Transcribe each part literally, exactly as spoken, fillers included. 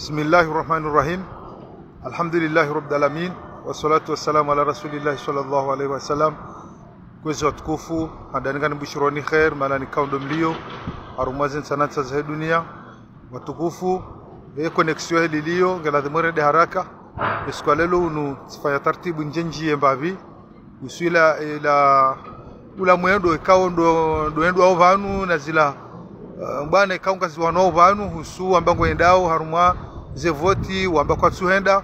بسم الله الرحمن الرحيم. الحمد لله رب العالمين. والصلاة والسلام على رسول الله صلى الله عليه وسلم. Kwezi watukufu, handani ngani mbushironi kher, mahala nikao ndo mlio, harumwa ze ntsanantsa za dunia. Watukufu, e connexion heli lio, ngeladhimu rende haraka. Esiku ya leo unu, tsifanya taratibu ndjendji ye mbapvi. Uhusu ila, ila, ula mwendo ikao ndo, ndo wendwao pvanu na zila, eh, bwana ikao ngaziwanwao pvanu, uhusu wamba ngwendao harumwa ze voti, wamba kwatsuhenda.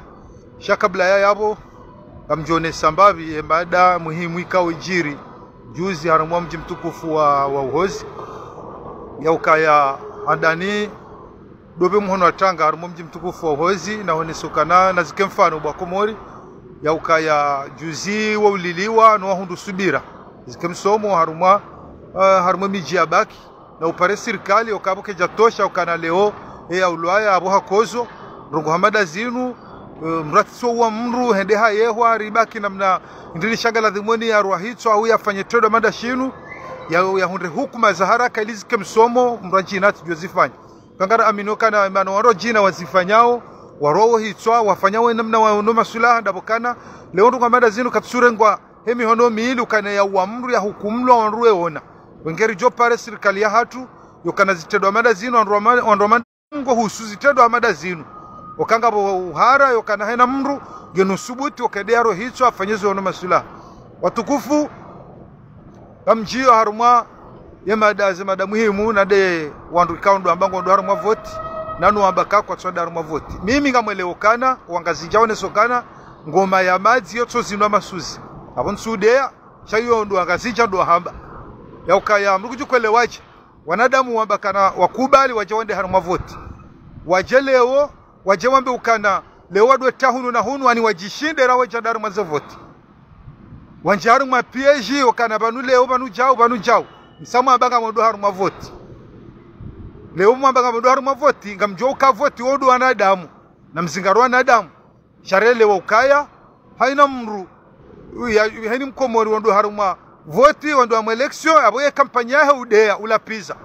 Sha kabla ya yapvo, ngamdjonesa mbapvi, e mada muhimu ikao idjiri juzi harumwa mdji mtukufu wa, wa Uhozi. Ya ukaya handani, dopve mhono wa tanga harumwa mdji mtukufu wa Uhozi, na honesokana, na zike mfano bwa Komori, ya ukaya juzi wa uliliwa, no wahundru subira. Zike msomo harumwa, eh, harumwa midji ya baki, na upare sirikali, ukapvo kedjatosha, ukana leo, e ya ulwaya, apvo hakozo, ndrongo hama nda zinu, eh, mdru atsiso uwa mdru, hende hayehwa, ribaki namna, ndrini sha ngaladhimuni ya ruahitswa, au yafanye trendwa mada shinu, ya, ya hundre hukuma za haraka ili zike msomo, mdru adjina atsidjo zifanya. Kangara amini ukana, mana wandru adjina wazifanyao, warowo hitswa, wafanyao namna wa no maswilaha, ndapvo kana, leo ndrongo hama nda zinu katsurengwa, he mihono mili ukana ya uwa mdru ya hukumlwa wandru weona. Wenge ridjo pare sirikali ya hatru, yokana zitrendwa mada zinu, wandru wa ma-, wandru wa ma-, ngo uhusu zitrendwa hama nda zinu. Ukanga pvo uhara, yokana hena mdru, ngenu subuti, okede yaro hitswa, afanye zo no maswilaha. Watukufu, ngamdjio harumwa, ye mada, ze mada muhimu, na nde wandru ikao ndo wamba ngwendo harumwa voti, nanu wamba ka kwatsuhenda harumwa voti. Mimi ngamwelewao ukana, wangazidja wonesokana, ngoma ya madzi yotsozinwa masuzi. Apvo ntsudeya, sha iyo ndo wangazidja ndo wahamba. Ya ukaya, mdru kudjukwelewa dje. Wanadamu wamba kana wakubali wadje wende harumwa voti. Wadje leo, wadje wambe ukana, leo wandru weta hunu na hunu, ani wadjishinde ra wadje harumwa ze voti. Wandje harumwa piège, ukana pvanu leo, pvanu djau, pvanu djau. Msamwa amba ngamwendo harumwa voti. Leo mwamba ngamwendo harumwa voti, ngamdjuo uka voti, wo ndo wanadamu. Na mzingaro wanadamu. Sha relewa ukaya, haina mdru, ya, heni mkomori wendo harumwa voti, wendo harumwa élection, apvo ye kampanya yahe udeya, ulapviza.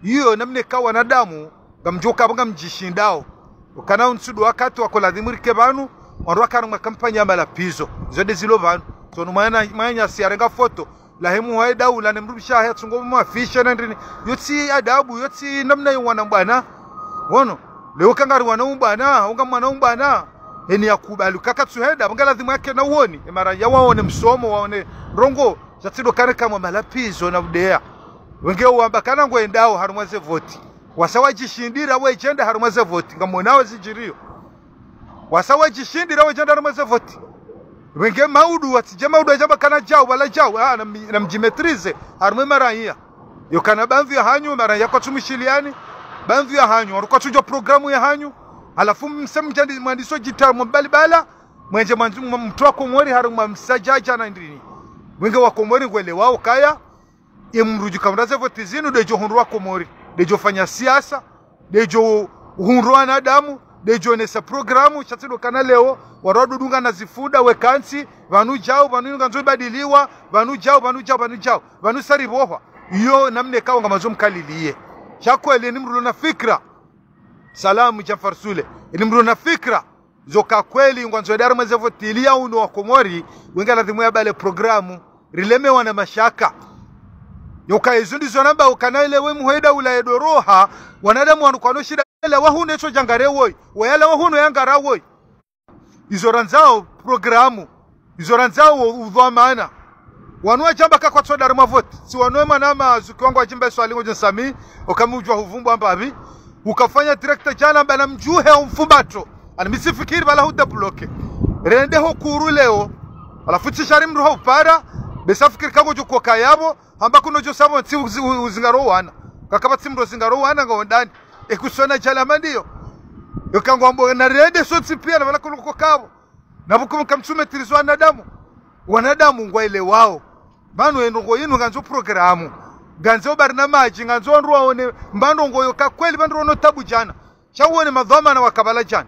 Iyo, namna ikao wanadamu, ngamdjuo uka apvo ngamdjishindao. Ukana untsu ndo wakati wako ladhimu rike pvanu, wandru waka harumwa kampanya ya malapvizo. Izo nde zilo pvanu. So, no mwana, mwana si yarenga foto, lahe muhweda ula ne mdru mshe wahe atsungo mafisha na ndrini. Yotsi adabu, yotsi namna yo wana mbwana. Wono, leo kangari wana mbwana, unga mwana mbwana. Heni yakubali uka katsuhenda, apvo ngaladhimu yake na uoni. E mara ya waone msomo, waone ndrongo, zatsi ndo kana kamwa malapvizo na udeya. Wenge wamba kana ngwendao harumwa ze voti. Wasa wadjishindira wedjenda harumwa ze voti. Ngamwonao zidjiriyo. Wasa wadjishindira wedjenda harumwa ze voti. Wenge maudu, watsidje maudu wadjamba kana djau, wala djau, ah, na mi-, na mdjimaîtriser, harumwa maraya. Yokana pvandru ya hanyu, maraya kwatsu mshiliani, pvandru ya hanyu, wandru kwatsudjuwa programu ya hanyu, halafu mse mdjandi mwandiso djita mbalibala, mwendje mwandiso mwa mdru wa Komori harumwa msadjadja na ndrini. Wenge wa Komori ngwelewao ukaya, ye mdru djuka mdru ze voti zinu, ndedjo hundru wa Komori, ndedjo fanya siasa, ndedjo uhundru wanadamu, ndedjo onesa programu, sha tsi ndo kana leo, wandru wadungana zifunda, wekantsi, pvanu djau, pvanu ngandzo ibadiliwa, pvanu djau, pvanu djau, pvanu djau, pvanu sari pvohwa. Iyo namna ikao ngamwandzo mkaliliye. Sha kweli ni mdru na fikira. Salamu Djanfar Sule. Ni mdru na fikira. Zo ka kweli ngwandzo yende harumwa ze voti ili ya unu wa Komori, wenge ladhimu yabale programu, rilemewa na mashaka. Yoka izo ndizo namba ukana ile we muhweda ula ye ndo roha, wanadamu wanu kwano shinda ile wahunu etso djangare woyi, wayala wahunu yangara woyi. Izo randzao programu, izo randzao udhwamana. Wanu wadjamba ka kwatsuhenda harumwa voti. Si wanu we mwana mazuki wangu wadjimba swali ngodjo nsami, uka mi udjuwa huvumbwa mbapvi. Ukafanya directeur djana mbana mdjuhe umfumbatro. Ani mi tsifikiri pvala hudébloquer. Rende ho kuru leo. Halafu tsi shari mdru ha upara. Be sa fikiri ka ngodjo koka yapvo. Hamba kuno djo sabo ntsi uzi-, u-, uzingaro wana. Kakapvatsi mdru uzingaro wana nga wondani. Ekusona djala mandiyo. Yoka ngwambo na rende sontsi piya na pvala kuno kokapvo. Na pvo kumka mtsumaîtriser wanadamu. Wanadamu ngwaelewao. Pvanu ye ndrongo yinu ngandzo programu. Ngandzo barnamadji, ngandzo wandru waone mba ndrongo yo ka kweli pvandru wono tabu djana. Sha wone madhwamana waka pvala djana.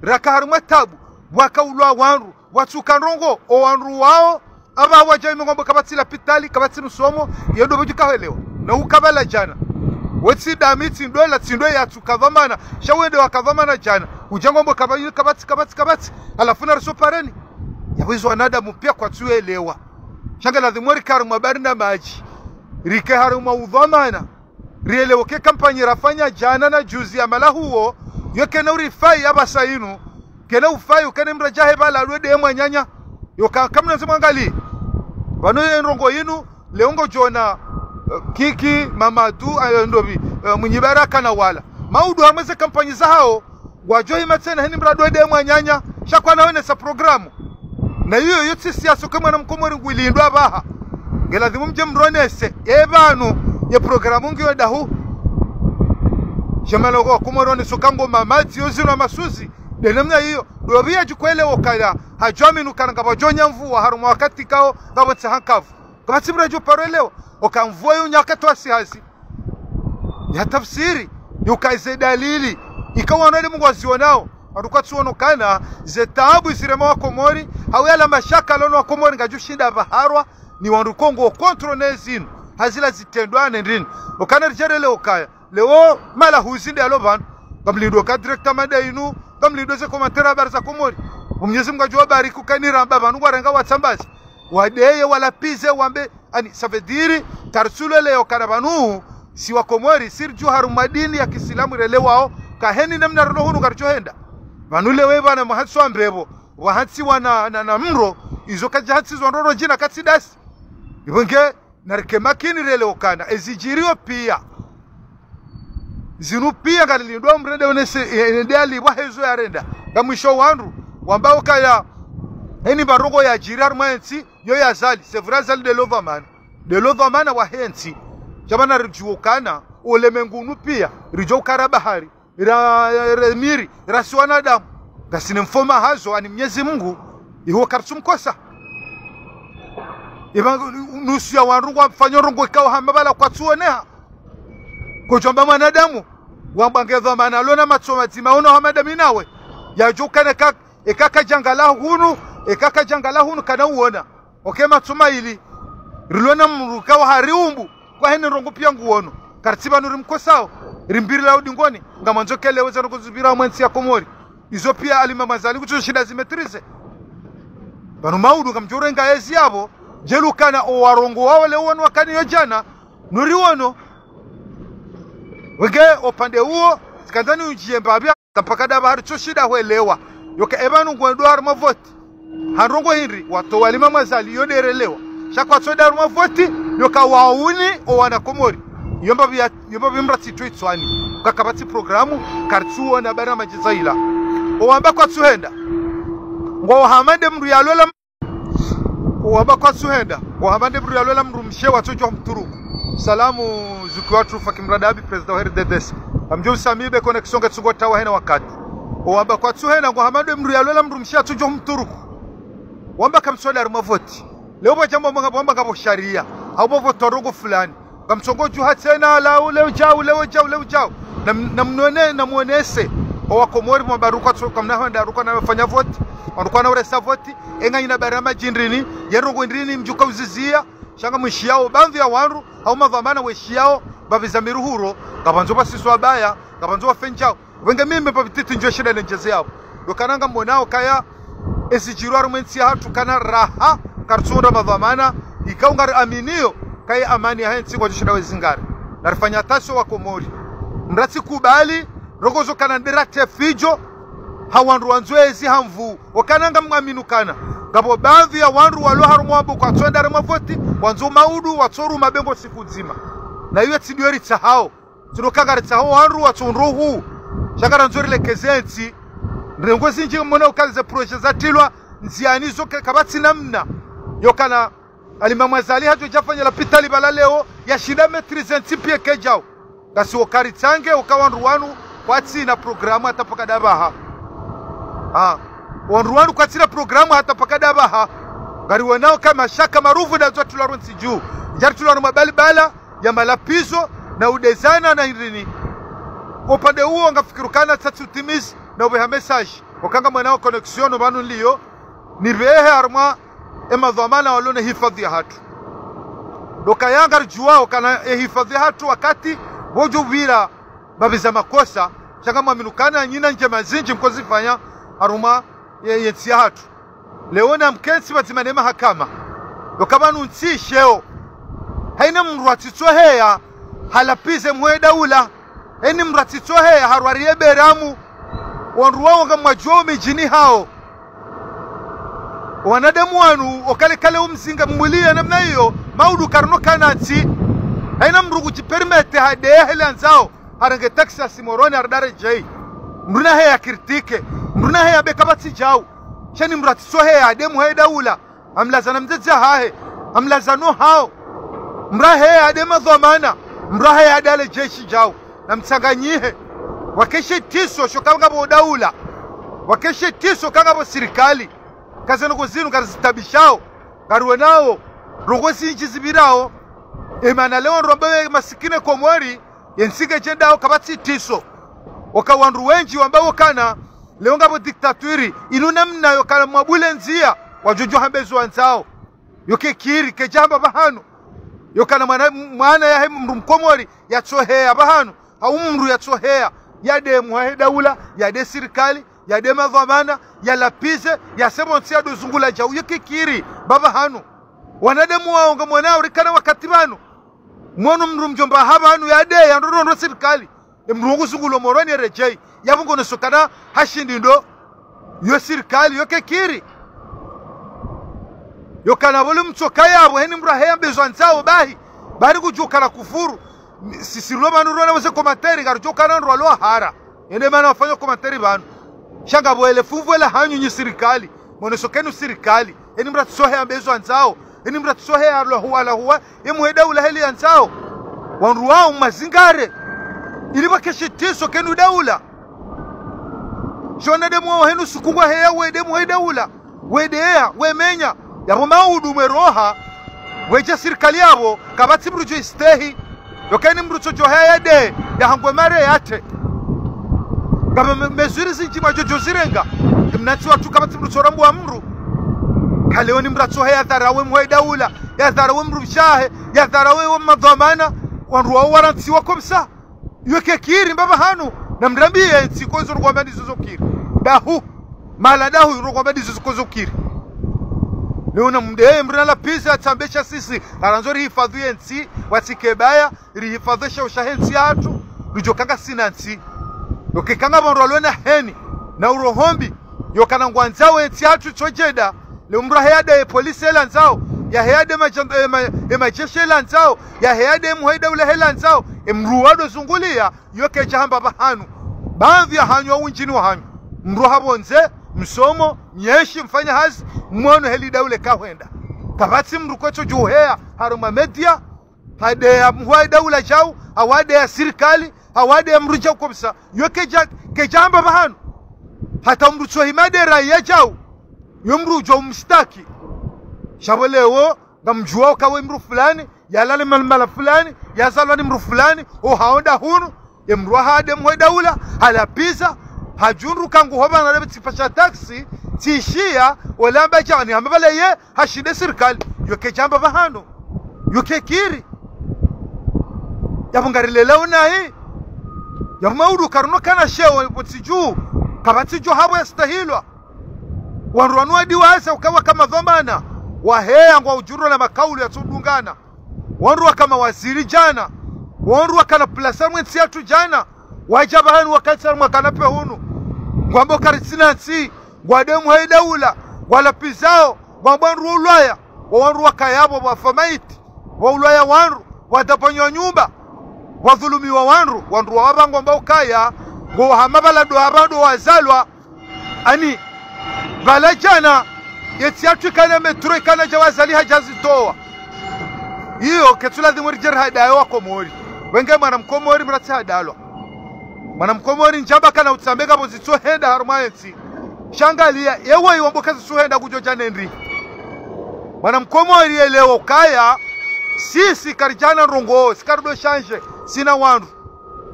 Raka harumwa tabu, wakaulwa wandru, watsuka ndrongo, o wandru wao, apva wadja ime ngwambo kapvatsi lapitali, kapvatsi msomo, ye ndo pvo djuka hwelewa. Na uka pvala djana. Wetsi dami, tsi ndo ela, tsi ndo yatsuka dhwamana, sha wende waka dhwamana djana. Udja ngombo kapvatsi, kapvatsi, kapvatsi, kapvatsi. Halafu na riso pareni. Yapvo izo wanadamu pia kwatsuelewa. Sha nge ladhimu rike harumwa bahari na madji. Rike harumwa udhwamana. Rielewe ke kampanyi rafanya djana na juzi ya mahala huo. Yo kena urifai ya pvasa inu. Kena ufai, ukene mdru adjahe pvala alwe de mwananya. Yo ka, kamna nze mwangali. Pvanu ye ndrongoo inu, leo ngodjona, eh, Kiki, Mamadu, eh, ndopvi, eh, Mwinyi Baraka na wala. Maudu hamwe ze kampanyi zahao, ngwadjo hima tsena heni mdru adwe de mwananya, sha kwana wonesa programu. Na iyo yo tsi siasa ke mwana mkomori ngulindwa pvaha. Nge ladhimu mdje mronese, e pvanu, ye programu ngiyo dahu. Djamalo ko Komori wonesa uka ngo mamadzi yo zinu wa masuzi, de namna iyo, ndopvi yadjukwele okaya, hadjwaminu kana ngapvadjo nya mvua harumwa wakati kao, ngapvo ntsaha nkavu. Kapvatsi mdru adjo paro elewa, oka mvua yo nyaka twasi hazi. Ya tafsiri, yo ka ize dalili, ika wanadamu ngwazionao, wandru kwatsuono kana, ze taabu zirema wa Komori, hau yala mashaka yalo no wa Komori ngayadjo shinda pvaharwa, ni wandru ko ngo contre ne zinu, hazila zitrendwa ne ndrini. Okana ridjarele okaya, leo mahala huzi nde yalo pvanu, ngamlindwa ka directeur mada inu, ngamlindwa ze commentaire habari za Komori. Mwenyezi Mungu adjo wabariki uka niramba pvanu ngwarenga watsambazi. Wadeye, walapvize, wambe, ani, ça veut dire, karitsulwelewa kana pvanu, si wa Komori, si ridjo harumwa dini ya kiislamu relewao, ka heni namna rilo hunu karidjo henda. Pvanu lewe pvana mwahatsi wa mbepvo, wahatsi wa na, na, na mro, izo kadja hatsi zo ndroro djina katsi dasi. Ipvo nge, na rike makini relewe okana, ezidjiriyo pia. Zinu pia ngalilindwa mdru ende onese, e, ende alipvwa hezo yarenda. Ngamwisho wandru, wamba okaya, heni mba ndrongoo yadjiri harumwa entsi, yo ya Azali, c'est vrai Azali de lo dhwamana. De lo dhwamana wahe ntsi. Sha pvanu ridjuwe okana, ulemengu unu pia, ridjo ukara bahari, ra, ra, ra miri, rasi wanadamu. Ngasina mfaume hazo, ani Mwenyezi Mungu, iho karitsumkosa. Ipva nusu ya wandru ngwafanyao ndrongoo ikao hama pvala kwatsuoneha. Kodjwamba mwanadamu, wamba nge dhwamana yalo na matso madzima ono hama damu nawe. Yadjo kana ka, eka kadjangala hunu, eka kadjangala hunu kana uona. Oke matso mayili. Rilo na mdru kawa hariumbu. Kwa heni ndrongoo pia nguono. Karitsi pvanu rimkosao. Rimbiri la udingoni. Ngamwandzo kelewe za ndrongoo zipvira mwe ntsi ya Komori. Izo pia Ali Mamadu Azali kutsu shinda zimaîtriser. Pvanu maudu ngamdjo urenga ezi yapvo. Djeli ukana owarongoao leo wanu wakana yo djana. Nuri wono. Wenge opvande uwo. Tsikandza ni udjiye mbapvi. Ka mpaka dapvaha ritso shinda hwelewa. Yoka epvanu ngwendo harumwa voti. Ha ndrongoo hindri, watowa Ali Mamadu Azali, yo de relewa. Sha kwatsu enda harumwa voti, yoka wauni owana Komori. Yo mbapvi ya, yo mbapvi mratsi tu itswani. Ka kapvatsi programu, karitsuona barnamaji zaila. Owamba kwatsuhenda. Ngwao hama nde mdru yalola Wamba kwatsuhenda, wamba nde mdru yalola mdrumshe watsodjo mturuku. Salamu zuki watru Faki Mradabi, président wa R D D C. Amdjo msamihi be connexion ngetsungo tawa hena wakati. Wamba kwatsuhenda, ngo hamba nde mdru yalola mdrumshe watsodjo mturuku. Wamba kamtsu enda harumwa voti. Leo pvwadjamba wamba ngapvo sharia. Hau pvo voti ndrongoo fulani. Kamtsongo djuha tsena, lau, leo djau, leo djau, leo djau. Na, na mnone, na mwonese. Owa Komori mwamba rukwa tso, kamna hwenda rukwa na fanya voti. Rukwa na uresa voti. Enga ina barnamaji ndrini, ye ndrongoo ndrini, mdjuka uzizia. Sha ngamwishiyao, baadhwi ya wandru, hau madhwamana weshiyao, mbapvi za miruhuro, ngapvandzo pvasiswa baya, ngapvandzo wafenjao. Wenge mimi mbapvi titi ndjo shinda nendjeze yapvo. Ndo kana ngamwonao kaya, ezidjirwa harumwa entsi yahatru kana raha, karitsunda madhwamana, ikao ngari aminio, kaya amani yahe ntsi ngwadjo shinda wezingare. Narifanya attention wa Komori. Mratsi kubali, ndrongoo zo kana ndera tefidjo, ha wandru wandzo ezi ha nvu, okana ngamwaminu kana. Ngapvo baadhwi ya wandru walo harumwa wambo kwatswenda harumwa voti, wandzo maudu, watsoru mabengo siku ndzima. Na iyo tsi ndiyo ritsahao. Tsino ka ngaritsahao wandru watsundru hu. Sha ngarandzo rilekeze entsi. Ndrongoo zindji mwona ukalize projet zatrilwa, ndziani zo ke kapvatsi namna. Yokana, Ali Mamadu Azali hadjo djafanya lapitali pvala leo, yashinda maîtriser entsi pia kedjao. Ngasi okaritsange uka wandru wanu kwatsina programu hata mpaka dapvaha. Ah, wandru wanu kwatsina programu hata mpaka dapvaha. Ngariwonao ka mashaka maruvu nda djatrilwa harumwa entsi dju. Djatrilwa harumwa mabalibala ya malapvizo na udezana na hindrini. Opvande uwo ngafikiri ukana tsatsi utimizi na upveha message. Oka ngamwonao connexion no pvanu nilio. Nipvehe harumwa emadhwamana walo ne hifadhwi yahatru. Ndo kaya ngaridjuwao kana ehifadhwi yahatru wakati pvodjo pvira mbapvi za makosa, Sha ngamwaminu ukana nyinyi na ndjema zindji mkozifanya harumwa ye, ye ntsi yahatru. Leo namketsi pvadzima ne mahakama. Yoka pvanu ntsi sheo. Haina mndru atsitsoheya halapvize mhuu we daula. Haina mndru atsitsoheya harwariye beramu. Wandru wawo ngamwadjuwao midjini hawo. Wanadamu wanu, okalekale umzinga mmuliya namna iyo, maudu karino kana ntsi. Haina mndru kudjipermete hadeya heli yandzao, harenge taxi ya Simoroni, hardare djei. Mndru naheya kritike, mndru naheya beka pvatsi djau. Sha ni mndru atsitsoheya hade mhuu we daula. Hamlaza na mdzadze hahe, hamlaza no hawo. Mndru aheya hade madhwamana, mndru aheya hade ale jeshi djau. Namtsanganyihe. Wakeshe tiso sho kangapvo daula. Wakeshe tiso kangapvo sirikali. Kaze ndrongoo zinu ngarizitaabishao. Ngariwonao ndrongoo zindji zipvirao. Emana leo ndrwambawe masikini Komori, yentsi ngedjendao kapvatsi tiso. Oka wandru wendji wambao kana, leo ngapvo diktatwiri, inu namna yokana mwabule ndziya, wadjodjo hamba ezo wandzao. Yoke kiri, kedjamba pvahanu. Yokana mwana, mwana yahe mndru Mkomori, yatsoheya pvahanu. Hau mndru yatsoheya, yade mhuu wahe daula, yade sirikali, yade madhwamana, yalapvize, yasepvo ntsi yadozungula djau. Yoke kiri, pvapvahanu. Wanadamu wawo ngamwonao rikana wakati pvanu. Mwono mndru mdjomba hapvanu yadeya ndrondrondro sirikali. Emndru wonguzungulo Moroni yeredjei. Yapvo ngonesao kana hashindi ndo. Yo sirikali, yoke kiri. Yokana pvole mtsoka yapvo, haina mndru aheya mbezo andzao bahi. Bari kudjukana kufuru. Sisi rilo pvanu rona weze komateri, karudjokana ndrwalo hara. Yende mana wafanya komateri pvanu. Sha ngapvo ele funvu ela hanyu nyi sirikali. Mwonesao kenu sirikali. Haina mndru atsitsoheya mbezo andzao. Haina mndru atsitsoheya lahuwa lahuwa. Ye mhuu we daula heli yandzao. Wandru wawo mazingare. Ili pvakeshe tiso kenu daula. Sho wanadamu wawo henu suku ngwaheya wade mhuu we daula. Wedeya, wemenya. Yapvo maudu mweroha. Wedja sirikali yapvo. Kapvatsi mndru djo istehi. Yoka haina mndru tsodjoheya yade, yahangwe mare yate. Ngapvo me-, mezwiri zindji mwadjodjo zirenga. Mnatsi watru kapvatsi mndru tsorambuwa mndru. Kaleo ni mndru atsoheya yadharawe mhuu we daula, yadharawe mndru mshe wahe, yadharawe wo madhwamana, wandru wawo warantsiwa komsa. Yoke kiri pvapvahanu, namrambiye ntsi konzo rukwamba ndizo zokiri. Dahu. Mala dahu rukwamba ndizo zikozo kiri. Leo namdeye mndru nalapvize atsambe sha sisi, ngarandzo rihifadhwi yentsi, watsike baya, rihifadhwi sheo shahe ntsi yahatru, ridjoka ngasina ntsi. Yoke kangapvo ndrwalo na heni, na uroho mbi, yokana ngwandzao yentsi yahatru itsodjenda, leo mndru aheya yade ye polisi heli yandzao, yaheya yade maja-, e ma-, e majeshi heli yandzao, yaheya yade mhuu we daula heli yandzao, emndru wadozunguliya, yoke djahamba pvahanu. Baadhwi yahanyu au wendjini wahanyu. Mndru hapvondze, msomo, nyeshi, mfanya hazi, mwono heli daula kahwenda. Kapvatsi mndru kwetsodjoheya, harumwa media, hadeya mhuu we daula djau, hau hadeya sirikali, hau hadeya mndru djau komsa. Yoke dja-, kedjahamba pvahanu. Hata mndru tsohima de raiya djau. Yo mndru udjo umshtaki. Sha pvo leo, ngamdjuwao uka we mndru fulani, yalala mahala fulani, yazalwa ni mndru fulani, ohaonda hunu, emndru waha hade mhuu we daula, halapviza, hadjundru kangu hopvana lebe tsipasha taxi, tsishiya, olamba djani, hamba pvale ye, hashinde sirikali, yoke djamba pvahanu, yoke kiri. Yapvo ngarilelao nayi, yapvo maudu karino kana sheo, pvo tsidju, kapvatsi djo hapvo yastahilwa. Wandru wanu wadiwaza uka waka madhwamana, waheya ngwaudjurwa na makaulu yatsodungana. Wandru waka mawaziri djana, wandru wakana plasa mwe ntsi yahatru djana, wadja pvahanu wakantsi harumwa kanape hunu. Ngwambao karitsina ntsi, ngwade mhuu we daula, ngwalapvizao, ngwambao wandru wa ulaya, wo wandru wakaya pvo wafa maiti, wa ulaya wandru, wadapvanywa nyumba, wadhulumiwa wandru, wandru wawapvangwa mbao ukaya, ngo hama pvala ndo apva ndo wazalwa, ani, pvala djana, yentsi yahatru ikana metro ikana dja wazali hadja zitowa. Iyo, ketsu ladhimu ridje rihadaye wakomori. Wenge mwana mkomori mratsi hadalwa. Mwana mkomori ndjamba kana utsambe ngapvo zitsohenda harumwa yentsi. Sha angaliya, ewe iwambo kazitsohenda kudjodja nendri. Mwana mkomori yelewe ukaya, sisi karidjana ndrongoo, si karido shanje, sina wandru.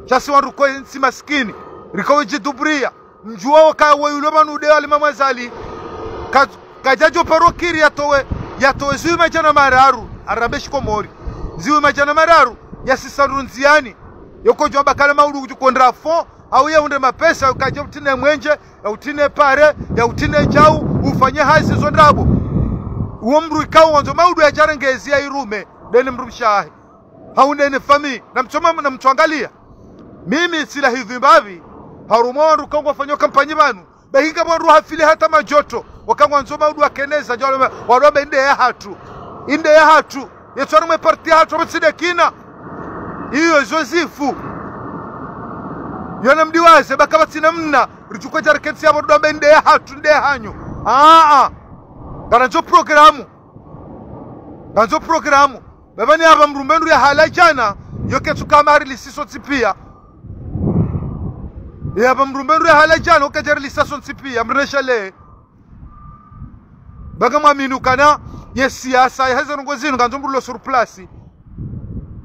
Sha si wandru kwe ntsi masikini, riko wedjidubriya. Mdjuwa ukaya we yulo pvanu ude wa lima mwazali. Ka-, kadjadjo paro kiri yatowe, yatowe ziwi madjana mararu, arambe shikomori. Ziwi madjana mararu, yasisa ndru ndziyani. Yoko djwamba kala maudu kudjukondra fo, Hau ye hundre mapesa, ukaje utine mwenje, ya utine pare, ya utine djau, ufanye hazi zo ndrabo. Uwo mdru ikao wandzo maudu yadjarenge ezi ya irume, ndeni mdrumshe wahe. Hau ndeni fami, na mtsoma, na mtsuangalia. Mimi tsila hidhwi mbapvi, harumwa wandru kangwafanyo kampanyi pvanu. Bahi ngapvo wandru hafili hata madjoto, wakangwandzo maudu wakeneza, djau wamba, wamba inde yahatru. Inde yahatru. Yetsu harumwa parti yahatru, apvo tsi nde kina. Iyo, izo zifu. Yo namdiwaze, ba kapvatsi namna, ridjukwe djarikentsi yapvo, ndo wamba inde yahatru, inde yahanyu. Aa, aa. Ngarandzo programu. Ngarandzo programu. Baba ni hapva mdru mbendru yahala djana, yo ketsu kama harilisiso tsi pia. Yapva mdru mbendru yahala djana, uka djarilisa sontsi pia, mreshale. Ba ngamwaminu kana, ye siasa, yaheze ndrongoo zinu, ngandzo mdru lo sur place.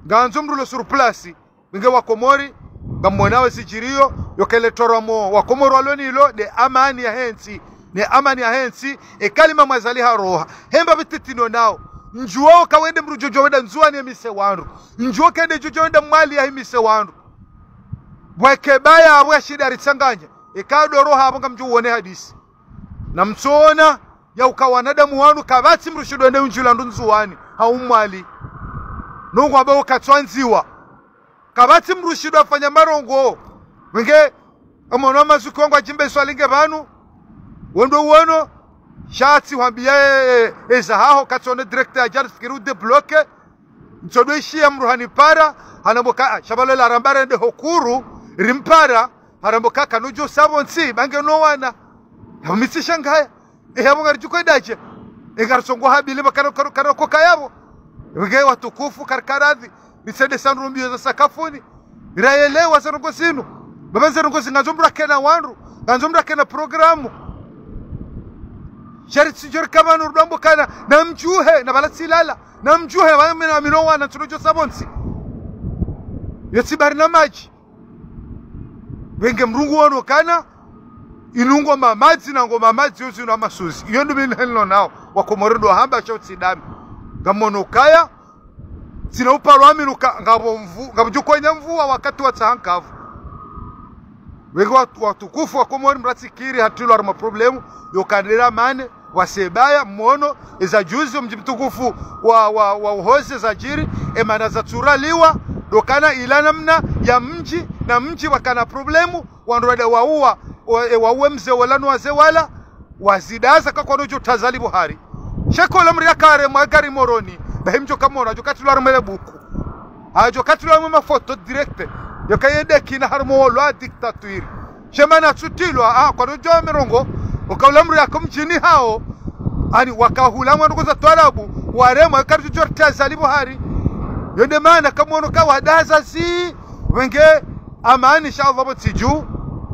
Ngandzo mdru lo sur place. Wenge wa Komori, ngamwonao zidjiriyo, yo kele toramo, wa Komori walo nilo, nde amani yahe ntsi, ne amani yahe ntsi, e kalima mwazali haroha. Hemba bititi no nao. Ndjuwo ka wende mdru djodjo wenda Ndzuwani yemise wandru. Ndjuwo kende djodjo wenda Mwali yahimise wandru. Bweke baya apvo yashinda ritsanganya. Eka ndo roha apvo ngamdjo uone hadisi. Na mtsuona, ya uka wanadamu wanu kapvatsi mdru shindo wende undjila ndru Ndzuwani, hau Mwali. Nungu amba uka tsuandziwa. Kapvatsi mdru shindo afanya marongo. Wenge, amono mazuki wangu ajimbe swali nge pvanu. Wendo uono. Sha tsi hwambia, e, e, eza haho, katsono direct ya djana fikiri udébloqué. Ntsodo ishiya mdru hanipara, hanamboka, ah, sha pvalo la ramba rende hokuru, rimpara, hanamboka kanudjo sabo ntsi, ba nge no wana. Yapvo mi tsishangaya. E, yapvo ngaridjo kwenda dje. E, ngarisongo habili, ba karo, karo, karo koka yapvo. Wenge watukufu, karikaradhi. Ritsende sandru mbio za sakafuni. Rayelewa ze ndrongoo zinu. Baba ze ndrongoo zi ngandzo mdru akena wandru. Ngandzo mdru akena programu. Sha ritsidjo rika pvanu rudambo kana. Na mdjuhe, na pvala tsilala. Na mdjuhe, pvala mina mino wana, ntsuno djo sabo ntsi. Yo tsi bari na madji. Wenge mdru nguono kana, inu ngoma madzi na ngoma madzi yo zinu amasuzi. Iyo ndo mi niheno nao, wa Komori ndo hamba sha utsi dami. Ngamono kaya, tsina uparo aminu ka, ngapvo mvu-, ngapvo djukwenya mvua wakati wa tsaha nkavu. Wenge wa-, watukufu wa Komori mratsikiri hatrilwa harumwa problemu, yo kandera mane, wasebaya, mono, eza juzi, omdji mtukufu wa, wa, wa Uhozi zadjiri, emana zatsuraliwa, ndo kana ila namna ya mdji, na mdji wakana problemu, wandru wada wauwa, wa, e, wauwe mze wala no waze wala, wazidaza kakwa no djo tazali buhari. Sheko la mdru yakare mwa gari Moroni, bahi mdjo kamona, djo katrilwa harumwa le buku. Adjo katrilwa harumwa mafoto direct, yo kayende kina harumwa lwa dictature. Shemana tsutilwa, ah, kwa ndjo mirongo, uka ula mdru yako mdjini hao, ani wakahula mwa ndrongoo za twarabu, waremwa, kari djo tazali buhari. Yo nde mana kamono kawadaza zi, wenge, amani, inshallah, bo tsidju,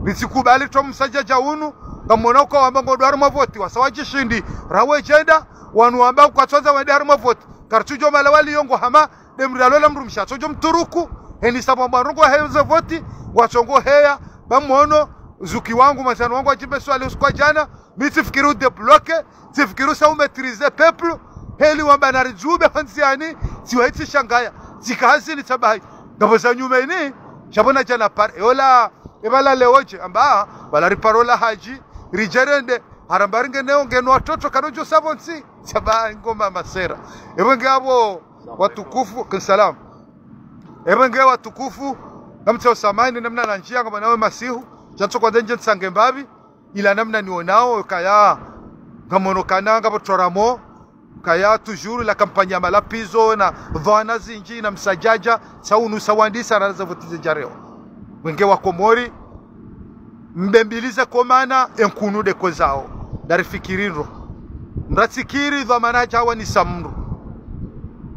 nitsikubali to msadjadja unu, kamona uka wamba ngo ndo harumwa voti, wasa wadjishindi, rawe djenda, wanu wamba kwatsondza wende harumwa voti, karitsudjo mala wali yongo hama, nde mdru yalola mdrumshe, atsodjo mturuku, heni sababu ndrongoo heze voti, watsongo heya, ba mono, zuki wangu, mazani wangu, ajimbe swali usiku wa djana, mi tsifikiri udébloqué, tsifikiri usa umaîtriser peuple, heli wamba naridjube ho ndziani, tsiwa itsi shangaya, tsika hazini tsabahi. Ngapvo za nyuma ini, sha pvo na djana par-, e ola, e pvala leo dje, amba, pvala riparo la hadji, ridjerende, haramba ringeneo, ngeno watoto, kano djo sabo ntsi, tsabahi ngoma masera. Epvo nge apvo, watukufu, kin salam. Epvo nge watukufu, ngamtsa usamahani namna na ndjia, ngamba nawe masihu, sha ntso kwandza ndje ntsange mbapvi, ila namna nionao, kaya, ngamono kana, ngapvo toramo, kaya toujours la campagne ya malapizo, na dhwana zindji, na msadjadja, tsaunu sawandisa, na za voti ze djareo. Wenge wa Komori, mbembilize komana, enkunu nde kwezao. Ndari fikiri ndro. Mratsikiri dhwamana djawa ni samru.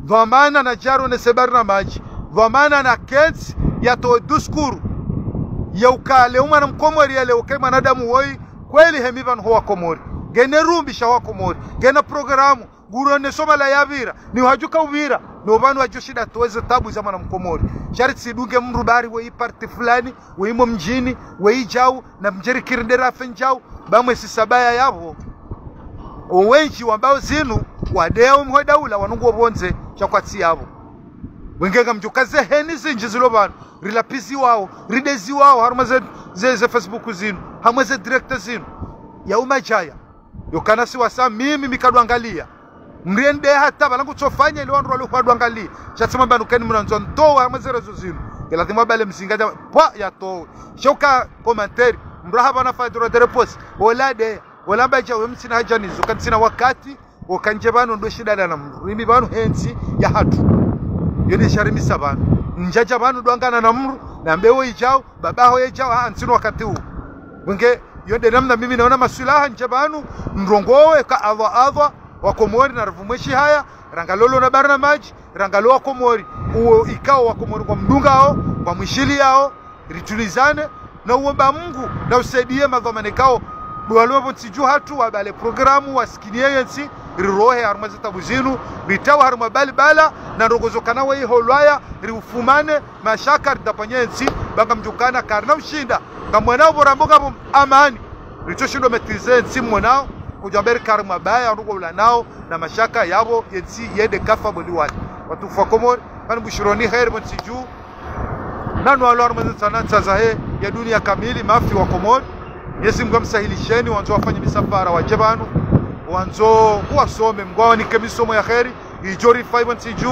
Dhwamana na djaro ne sebari na madji. Dhwamana na kentsi ya towe duskuru. Ya ukale umwana Mkomori ya leo ke mwanadamu woyi. Kweli hemi pvanu ho wa Komori. Ngena rumbi sha wa Komori. Ngena programu. Nguro ne soma la yapvira. Ni uhadjuka upvira. No pvanu wadjo shinda towe ze tabu za mwana Mkomori. Sha ritsidunge mdru bari woyi parti fulani. Woyi mo mdjini. Woyi djau. Na mdjeri kiri ndera afe ndjau. Ba mwesi sabaya yapvo. Owendji wambao zinu, wadea umhwe daula, wanungu opvondze, sha kwatsi yapvo. Wenge ngamdjuka ze heni zindji zilo pvanu, rilapiziwao, rideziwao, harumwa ze, ze, ze Facebook zinu, harumwa ze direct zinu. Ya umadjaya. Yokana si wasa mimi mikadwangaliya. Mriende hata pvala ngutsofanya ile wandru walo kwadwangaliya. Sha tsi mwamba nukeni mnandzo ntowa harumwa ze réseaux zinu. Ilazimu wabale mzinga dja, pwa yatowe. Sha uka commentaire, mraha pvana fayidura de repose. Ola de, ola mba dja, we mtsina hadja nizo, kantsina wakati, oka ndje pvanu ndo shidada na mrimi pvanu hentsi ya hatru. Yo nde sharimisa pvanu. Ndjadja pvanu dwangana na mru, na mbewo idjao, babaho yedjao, ha, ntsina wakati u. Wenge, yo nde namna mimi naona maswilaha ndje pvanu, mrongowe ka Allah Allah, wa Komori na rivumwe shihaya, rangaliyo na barnamaji, rangaliyo wa Komori, uwo ikao wa Komori kwa mdungao, kwa mwishiliyao, ritulizane, na uomba Mungu, na usaidiye madhwamana ikao, duwalo pvo ntsi dju hatru, wabale programu, wasikiniye yentsi, rirohe harumwa zitabu zinu, ritawe harumwa balibala, na ndrongo zokana wayiholwaya, riufumane, mashaka ridapanye ntsi, ba ngamdjukana karina ushinda, ngamwonao pvo rambo ngapvo amani, ritsoshindo maîtriser ntsi mwanao, kudjamberi kari mabaya, ndrongo ulanao, na mashaka yapvo, yentsi, yende kafa boli wali. Watukufu wa Komori, kani bushironi heri pvo ntsi dju, nanu walo harumwa ze ntsanantsa zahe, ya dunia kamili, mafi wa Komori, Mwenyezi Mungu amsahilisheni, wandzo wafanye misafara wadje pvanu, wandzo kuwasome, Mungu awanike misomo ya heri, idjo rifaa pvo ntsi dju.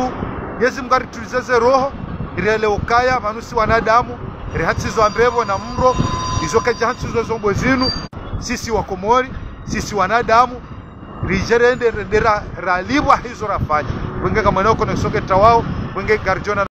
Mwenyezi Mungu aritulize ze roho, irielewe ukaya, pvanu si wanadamu, rihantsizwa mbepvo na mro, izo kadja hantsizwa zombo zinu, sisi wa Komori, sisi wanadamu, ridje rende, rende ra, ralipvwa hizo rafanya. Wenge ngamwonao kono isoke tawao, wenge ngaridjona